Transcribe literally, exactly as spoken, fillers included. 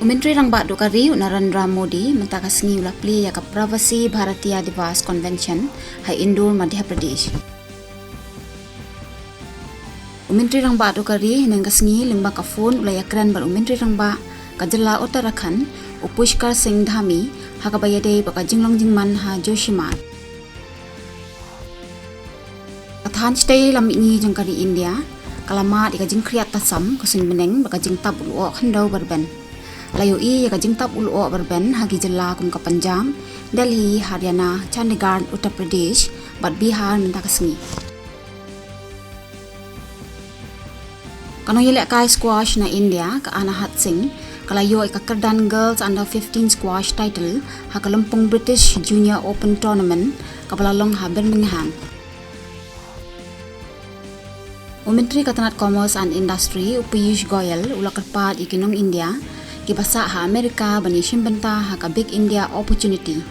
U Myntri Rangbah duh ka ri u Narendra Modi mynta ka sngi u la plie ïa ka Pravasi Bharatiya Diwas Convention ha Indore, Madhya Pradesh. U Myntri Rangbah duh ka ri hynne ka sngi lyngba ka phone u la ïakren bad u Myntri Rangbah ka jylla Uttarakhand, u Pushkar Singh Dhami, ha kaba ïadei bad ka jinglong jingman ha Joshimath. Ka thaiñ shatei lam mihngi jong ka ri India ka la mad ïa ka jingkhriat tasam ka suiñ bneng bad ka jingtap u lyoh khyndew ba rben. La ïohi ïa ka jingtap u lyoh ba rben ha ki jylla kum ka Punjab, Delhi, Haryana, Chandigarh, Uttar Pradesh bad Bihar mynta ka sngi. Ka nongïalehkai squash na India, ka Anahat Singh, ka la ïoh ïa ka kyrdan Girls Under fifteen Squash title ha ka lympung British Junior Open Tournament kaba la long ha Birmingham. U Myntri ka tnat Commerce and Industry, u Piyush Goyal, u la kyrpad ïa ki nong India kiba sah ha America ban ïashim bynta ha ka Big India Opportunity.